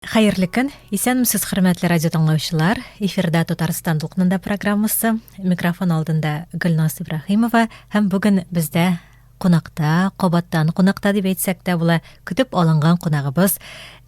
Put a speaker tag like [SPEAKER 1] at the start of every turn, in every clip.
[SPEAKER 1] Хәерле көн! Исәнмесез, хөрмәтле радио тыңлаучылар! Эфирда Татарстан дулкынында программасы. Микрофон алдында Гөлназ Ибраһимова һәм бүген бездә кунакта, кабаттан кунакта дип әйтсәк тә була, көтеп алынган кунагыбыз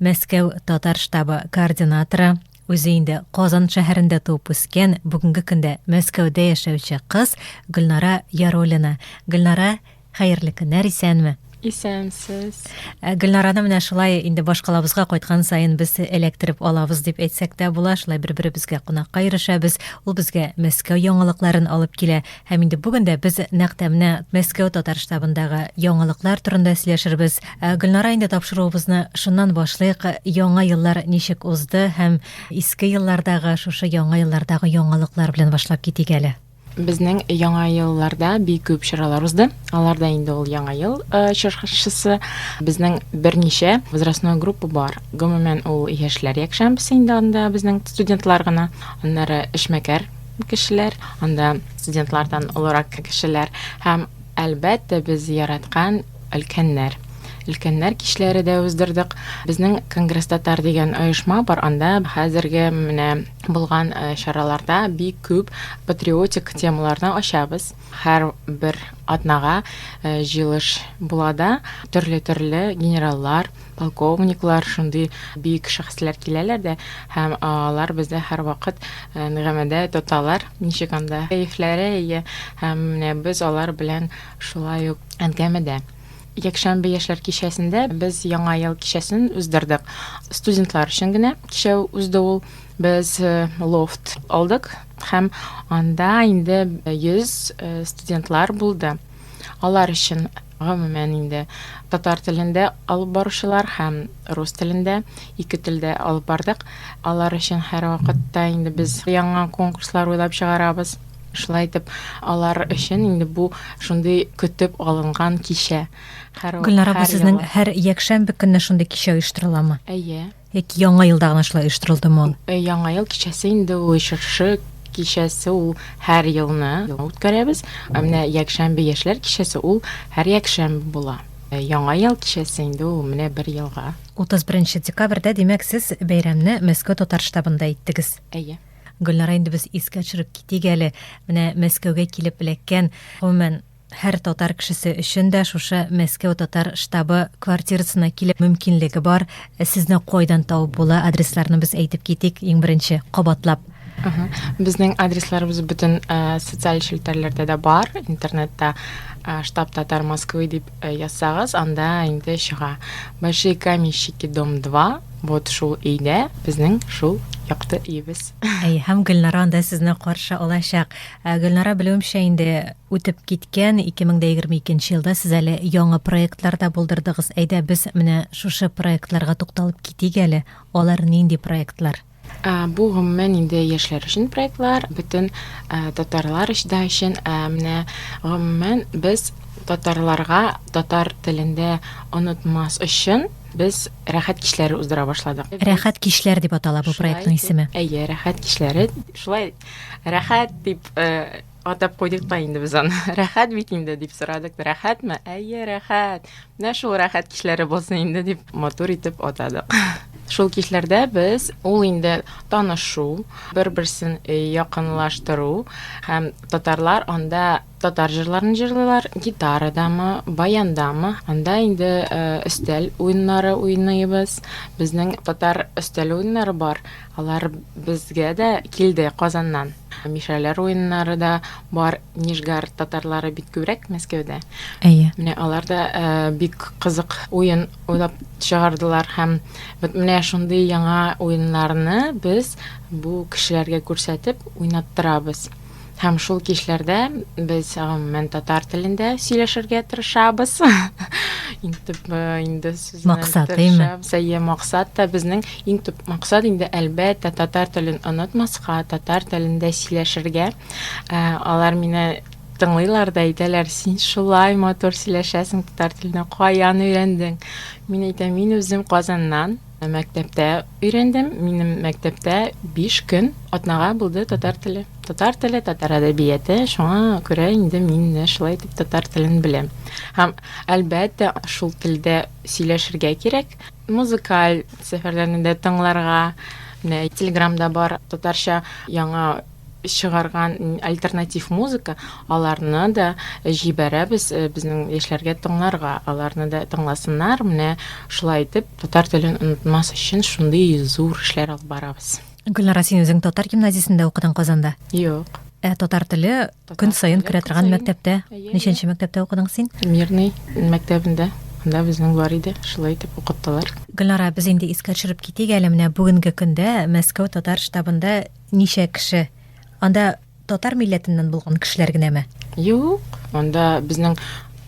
[SPEAKER 1] Мәскәү татар штабы координаторы, үзе инде Казан шәһәрендә туып үскән, бүгенге көндә Мәскәүдә яшәүче кыз Гөлнара Яруллина. Гөлнара, Хәерле көннәр, исәнме?
[SPEAKER 2] Исәнсез.
[SPEAKER 1] Ә, Гөлнараны менә шулай инде башкалабызга кайткан саен без эләктереп алабыз дип әйтсәк тә була. Шулай бер-беребезгә кунакка йөрешәбез. Ул безгә Мәскәү яңалыкларын алып килә. Һәм инде бүген дә без нәкъ тә менә Мәскәү татар штабындагы яңалыклар турында сөйләшербез. Ә, Гөлнара, инде тапшыруыбызны шуннан башлыйк. Яңа еллар ничек узды һәм иске еллардагы, шушы яңа еллардагы яңалыклар белән башлап китик әле.
[SPEAKER 2] Безнең яңа елларда бик күп чаралар узды. Аларда инде ул яңа ел э, чыршысы. Безнең берничә возрастной группа бар. Гомумән, ул яшьләр якшәмбесе инде анда безнең студентлар гына. Аннары эшмәкәр кешеләр, анда студентлардан олырак кешеләр һәм әлбәттә без яраткан өлкәннәр. Өлкәннәр кичләре дә уздырдык. Безнең Конгресс татар дигән оешма бар, анда хәзерге менә булган э, чараларда бик күп патриотик темаларны ачабыз. Һәр бер атнага э, җыелыш була да, төрле-төрле генераллар, полковниклар, шундый бик шәхесләр киләләр дә, һәм алар бездә һәрвакыт э, әңгәмәдә тоталар, ничек анда кәефләре, әйе, һәм менә без алар белән шулай ук әңгәмәдә. Якшәмбе яшьләр кичәсендә без Яңа ел кичәсен уздырдык. Студентлар өчен генә кичә узды ул. Без э, лофт алдык һәм анда инде 100 э, студентлар булды. Алар өчен гомумән инде татар телендә алып баручылар һәм рус телендә ике телдә алып бардык. Алар өчен һәрвакытта инде без яңа конкурслар уйлап чыгарабыз. Шулай итеп, алар өчен инде бу шундый көтеп алынган кичә.
[SPEAKER 1] Һәр, Гөлнара, бу сезнең һәр якшәмбе көнне шундый кичә оештырыламы?
[SPEAKER 2] Әйе.
[SPEAKER 1] Яки Яңа елда гына шулай оештырылдымы ул?
[SPEAKER 2] Э, Яңа ел кичәсе инде ул чыршы кичәсе ул һәр елны үткәрәбез. Ә менә якшәмбе яшьләр кичәсе ул һәр якшәмбе була. Э, Яңа ел кичәсе инде ул менә бер елга.
[SPEAKER 1] 31 декабрьдә, димәк, сез бәйрәмне Мәскәү татар штабында иттегез.
[SPEAKER 2] Әйе.
[SPEAKER 1] Гөлнара, инде без искә төшереп китик әле. Менә Мәскәүгә килеп эләккән, гомумән, һәр татар кешесе өчен дә шушы Мәскәү татар штабы квартирасына килеп мөмкинлеге бар. Сезне кайдан табып була? Адресларны без әйтеп китик, иң беренче кабатлап.
[SPEAKER 2] Безнең адресларыбыз бөтен э, социаль челтәрләрдә дә бар. Интернетта э, штаб татар Москвы дип э, язсагыз, анда инде чыга. Большие каменщики, дом 2. Вот шул өйдә безнең шул якты өебез.
[SPEAKER 1] Әй, һәм Гөлнара анда сезне каршы алачак. Ә, Гөлнара, белүемчә, инде үтеп киткән 2022 елда сез әле яңа проектлар да булдырдыгыз. Әйдә, без менә шушы проектларга тукталып китик әле. Алар нинди проектлар?
[SPEAKER 2] Ә, бу гомумән инде яшьләр өчен проектлар, бөтен ә, татарлар да өчен. Ә, менә гомумән без татарларга татар телендә онытмас өчен без рәхәт кичләре уздыра башладык.
[SPEAKER 1] Рәхәт кичләр дип атала бу проектның исеме.
[SPEAKER 2] Әйе, рәхәт кичләре. Шулай рәхәт дип э, атап куйдык та инде без аны. Рәхәт бит инде дип сорадык. Рәхәтме? Әйе, рәхәт. Менә шул рәхәт кичләре булсын инде дип матур итеп атадык. Шул кичләрдә без ул инде танышу, бер-берсен э, якынлаштыру һәм татарлар анда татар җырларын җырлыйлар, гитарадамы, баяндамы. Анда инде э, өстәл уеннары уйныйбыз. Безнең татар өстәл уеннары бар. Алар безгә дә килде Казаннан. Мишәләр уеннары да бар. Нижгар татарлары бик күбрәк Мәскәүдә.
[SPEAKER 1] Әйе.
[SPEAKER 2] Менә алар да э, бик кызык уен уйлап чыгардылар һәм менә шундый яңа уеннарны без бу кешеләргә күрсәтеп уйнаттырабыз. Һәм шул кичләрдә без гомумән татар телендә сөйләшергә тырышабыз. Иң төп э, инде
[SPEAKER 1] сүзне Максат, әйме?
[SPEAKER 2] Әйе, максат та безнең иң төп максат инде әлбәттә татар телен онытмаска, татар телендә сөйләшергә. Э, алар мине тыңлыйлар да әйтәләр, син шулай матур сөйләшәсең татар телендә, каян өйрәндең? Мин әйтәм, мин үзем Казаннан. Мәктәптә өйрәндем. Минем мәктәптә 5 көн атнага булды татар теле. Татар теле, татар әдәбияты. Шуңа күрә инде мин менә шулай итеп татар телен беләм. Һәм әлбәттә, шул телдә сөйләшергә кирәк. Музыкаль сәфәрләрне дә тыңларга. Менә Телеграмда бар татарча яңа чыгарган альтернатив музыка, аларны да җибәрәбез э, безнең яшьләргә тыңларга. Аларны да тыңласыннар. Менә шулай итеп татар телен онытмас өчен шундый зур эшләр алып барабыз.
[SPEAKER 1] Гөлнара, син үзең татар гимназиясендә укыдың Казанда?
[SPEAKER 2] Юк.
[SPEAKER 1] Ә татар теле көн саен керә торган мәктәптә. Ничәнче мәктәптә укыдың син?
[SPEAKER 2] Мирный мәктәбендә. Анда безнең бар иде, шулай итеп укыттылар.
[SPEAKER 1] Гөлнара, без инде искә төшереп китик әле, менә бүгенге көндә Мәскәү татар штабында ничә кеше? Анда татар милләтеннән булган кешеләр генәме?
[SPEAKER 2] Юк, анда безнең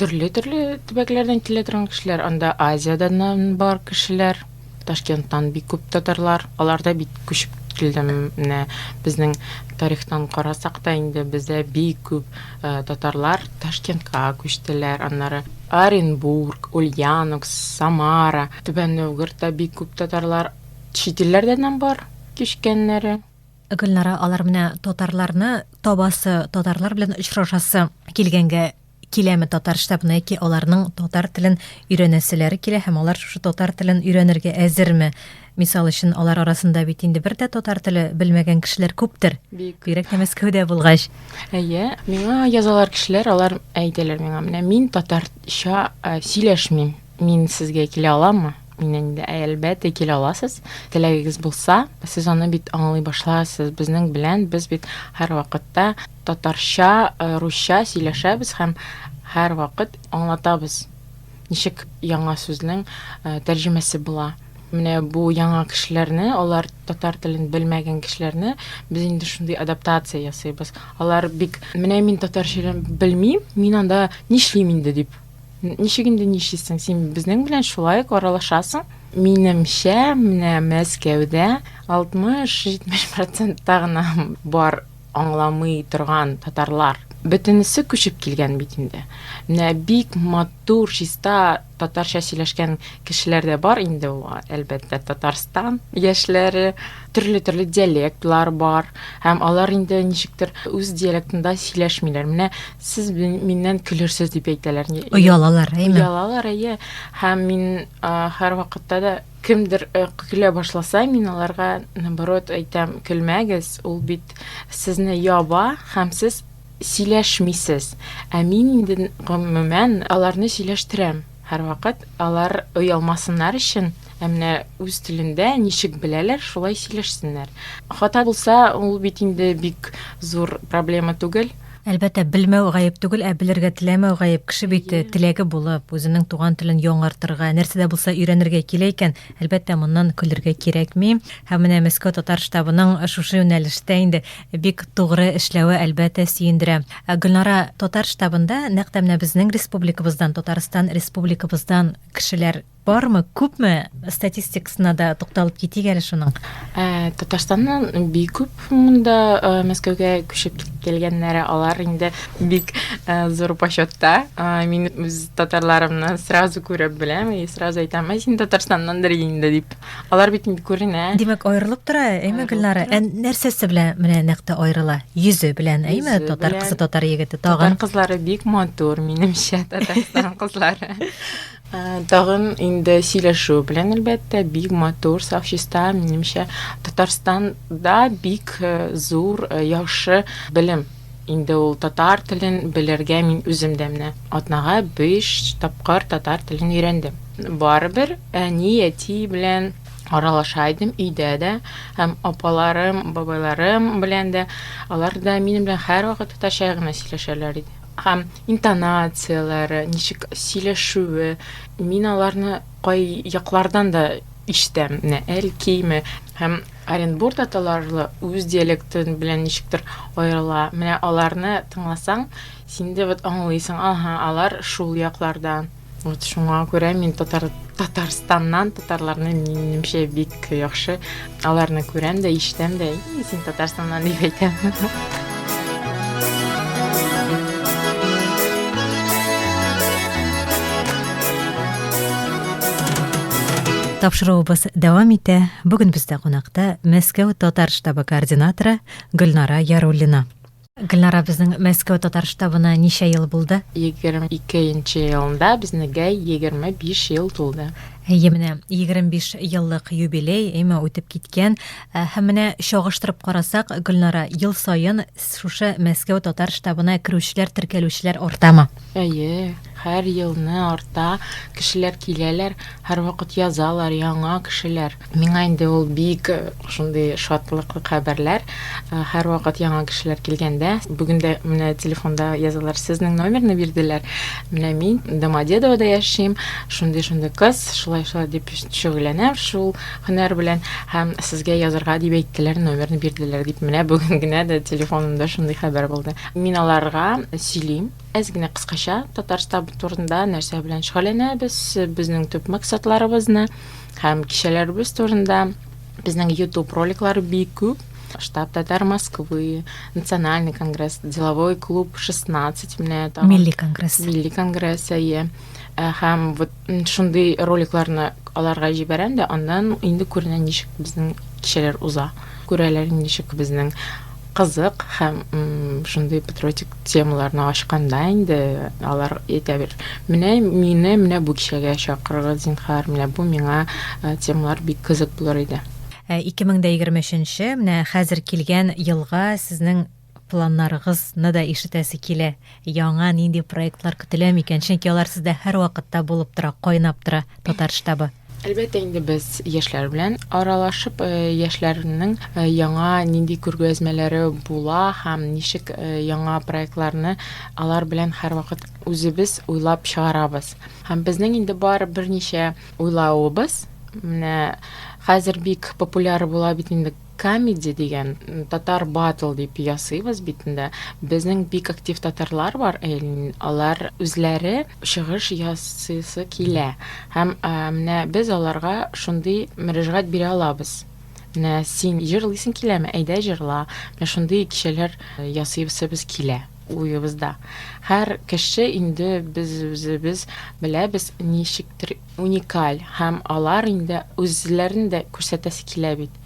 [SPEAKER 2] төрле-төрле төбәкләрдән килә торган кешеләр. Анда Азиядән бар кешеләр, Ташкенттан бик күп татарлар. Алар да бит күчеп килде. Менә безнең тарихтан карасак та инде бездә бик күп э, татарлар Ташкентка күчтеләр. Аннары Оренбург, Ульяновск, Самара, Түбән Новгородта бик күп татарлар. Чит илләрдән дә бар күчкәннәре.
[SPEAKER 1] Гөлнара, алар менә татарларны табасы, татарлар белән очрашасы килгәнгә киләме татар штабына яки аларның татар телен өйрәнәселәре килә һәм алар шушы татар телен өйрәнергә әзерме? Мисал өчен, алар арасында бит инде бер дә татар теле белмәгән кешеләр күптер.
[SPEAKER 2] Бик.
[SPEAKER 1] Бигрәк тә Мәскәүдә булгач.
[SPEAKER 2] Әйе, миңа язалар кешеләр, алар әйтәләр миңа, менә мин татарча э, сөйләшмим, мин сезгә килә аламмы? Мин инде, әлбәттә, килә аласыз. Теләгегез булса, сез аны бит аңлый башларсыз. Безнең белән без бит һәрвакытта татарча, э, русча сөйләшәбез һәм һәрвакыт аңлатабыз, ничек яңа сүзнең э, тәрҗемәсе була. Менә бу яңа кешеләрне, алар татар телен белмәгән кешеләрне без инде шундый адаптация ясыйбыз. Алар бик, менә мин татарча белмим, мин анда нишлим инде дип Ничек инде нишлисең? Син безнең белән шулай ук аралашасың. Минемчә, менә Мәскәүдә 60-70 процентта гына бар аңламый торган татарлар. Бөтенесе күчеп килгән бит инде. Менә бик матур, чиста татарча сөйләшкән кешеләр дә бар инде ул, әлбәттә, Татарстан яшьләре. Төрле-төрле диалектлар бар һәм алар инде ничектер үз диалектында сөйләшмиләр. Менә Сез миннән көлерсез дип әйтәләр.
[SPEAKER 1] Оялалар, әйме?
[SPEAKER 2] Оялалар, әйе. Һәм мин һәрвакытта да кемдер э, көлә башласа, мин аларга наоборот әйтәм, көлмәгез, ул бит сезне яба һәм сез сөйләшмисез. Ә мин инде гомумән аларны сөйләштерәм. Һәрвакыт алар оялмасыннар өчен, ә менә үз телендә ничек беләләр, шулай сөйләшсеннәр. Хата булса, ул бит инде бик зур проблема түгел.
[SPEAKER 1] Әлбәттә, белмәү гаеп түгел, ә белергә теләмәү гаеп. Кеше бит э, теләге булып, үзенең туган телен яңартырга, нәрсә дә булса өйрәнергә килә икән, әлбәттә, моннан көлергә кирәкми. Һәм менә Мәскәү татар штабының шушы юнәлештә инде бик тугры эшләве, әлбәттә, сөендерә. Ә Гөлнара, татар штабында нәкъ тә менә безнең республикабыздан, Татарстан республикабыздан кешеләр Бармы, күпме? Статистикасына да тукталып китик әле шуның.
[SPEAKER 2] Ә, Татарстаннан бик күп монда э, Мәскәүгә күчеп килгәннәре, алар инде бик э, зур почетта. Э, мин үз татарларымны сразу күреп беләм и сразу әйтәм, әй, син Татарстаннандыр инде дип. Алар бит инде күренә.
[SPEAKER 1] Димәк, аерылып тора, әйме, Гөлнара? Ә нәрсәсе белән менә нәкъ тә аерыла? Йөзе белән, әйме, татар кызы, татар егете
[SPEAKER 2] тагын. Татар кызлары бик матур, минемчә, Татарстан кызлары. Э, тагын инде сөйләшү белән, әлбәттә, бик матур, саф, чиста, минемчә, Татарстанда бик э, зур, э, яхшы белем. Инде ул татар телен белергә мин үзем дә менә атнага 5 тапкыр татар телен өйрәндем. Барыбер әни, әти белән аралаша идем өйдә дә һәм апаларым, бабайларым белән дә. Алар да минем белән һәрвакыт татарча гына сөйләшәләр иде. Һәм интонацияләре, ничек сөйләшүе, мин аларны кай яклардан да ишетәм. Менә Әлкиме һәм Оренбург татарлары үз диалекты белән ничектер аерыла. Менә аларны тыңласаң, син дә вот аңлыйсың, аһа, алар шул яклардан. Вот шуңа күрә мин татар Татарстаннан татарларны минемчә бик яхшы аларны күрәм дә, ишетәм дә, и, син Татарстаннан дип әйтәм.
[SPEAKER 1] Тапшыруыбыз дәвам итә. Бүген бездә кунакта Мәскәү татар штабы координаторы Гөлнара Яруллина. Гөлнара, безнең Мәскәү татар штабына ничә ел булды?
[SPEAKER 2] 22 нче елында безнегә 25 ел тулды.
[SPEAKER 1] Әйе, менә 25 еллык юбилей, әйме, үтеп киткән. Ә, һәм менә чагыштырып карасак, Гөлнара, ел саен шушы Мәскәү татар штабына керүчеләр, теркәлүчеләр артамы?
[SPEAKER 2] Әйе, һәр елны арта, кешеләр киләләр, һәрвакыт язалар, яңа кешеләр. Миңа инде ул бик э, шундый шатлыклы хәбәрләр. Э, һәрвакыт яңа кешеләр килгәндә, бүген дә менә телефонда язалар, сезнең номерны бирделәр. Менә мин Домодедовода яшим, шундый-шундый кыз, шулай-шулай дип шөгыльләнәм шул һөнәр белән һәм сезгә язарга дип әйттеләр, номерны бирделәр дип. Менә бүген генә дә телефонымда шундый хәбәр булды. Мин аларга сөйлим, әз генә кыскача Татарстан турында, нәрсә белән шөгыльләнәбез, безнең төп максатларыбызны һәм кичәләребез турында. Безнең YouTube роликлары бик күп. Штаб Татар Москвы, Национальный конгресс, Деловой клуб 16 менә
[SPEAKER 1] тагын. Милли конгресс.
[SPEAKER 2] Милли конгресс, әйе. Э, һәм вот шундый роликларны аларга җибәрәм дә, аннан инде күренә ничек безнең кичәләр уза. Күрәләр ничек безнең кызык һәм шундый патриотик темаларны ачканда инде алар әйтә бер, менә мине менә бу кичәгә чакырыгыз, зинһар, менә бу миңа э, темалар бик кызык булыр иде.
[SPEAKER 1] 2023 э, менә хәзер килгән елга сезнең планнарыгызны да ишетәсе килә. Яңа нинди проектлар көтелә микән? Чөнки алар сездә һәрвакытта булып тора, кайнап тора татар штабы.
[SPEAKER 2] Әлбәттә инде без яшьләр белән аралашып, э, яшьләрнең э, яңа нинди күргәзмәләре була һәм ничек э, яңа проектларны алар белән һәрвакыт үзебез уйлап чыгарабыз. Һәм безнең инде бар берничә уйлавыбыз. Менә хәзер бик популяр була бит инде Камеди дигән татар батл дип ясыйбыз бит инде. Безнең бик актив татарлар бар, алар үзләре чыгыш ясыйсы килә. Һәм менә без аларга шундый мөрәҗәгать бирә алабыз. Менә син җырлыйсың киләме? Әйдә җырла. Менә шундый кичәләр ясыйсыбыз килә уебызда. Һәр кеше инде без үзебез беләбез ничектер уникаль һәм алар инде үзләрен дә күрсәтәсе килә бит.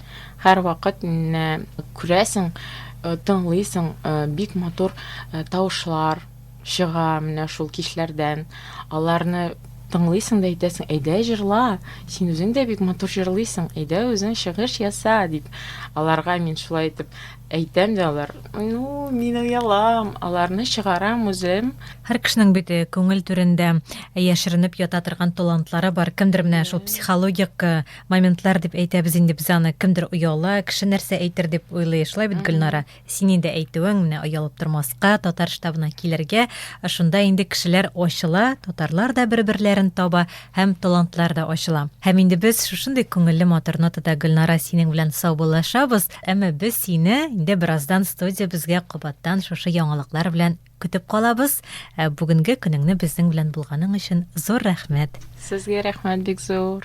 [SPEAKER 2] Һәрвакыт менә күрәсең, э, тыңлыйсың, э, бик матур э, тавышлар чыга менә шул кичләрдән. Аларны тыңлыйсың да әйтәсең, әйдә җырла, син үзең дә бик матур җырлыйсың, әйдә үзең чыгыш яса, дип. Аларга мин шулай итеп әйтәм дә алар, ну, мин оялам, аларны чыгарам үзем.
[SPEAKER 1] Һәр кешенең бит э, күңел түрендә яшеренеп ята торган талантлары бар. Кемдер менә шул психологик э, моментлар дип әйтәбез инде без аны. Кемдер ояла, кеше нәрсә әйтер дип уйлый. Шулай бит, Гөлнара? Син инде әйтүең, менә оялып тормаска, татар штабына килергә. Шунда инде кешеләр ачыла, татарлар да бер-берләрен таба һәм талантлар да ачыла. Һәм инде без шушындый күңелле матур нотада Гөлнара синең белән саубуллашабыз. Әмма без сине инде бераздан студиябезгә кабаттан шушы яңалыклар белән көтеп калабыз. Ә бүгенге көнеңне безнең белән булганың өчен зур рәхмәт.
[SPEAKER 2] Сезгә рәхмәт бик зур.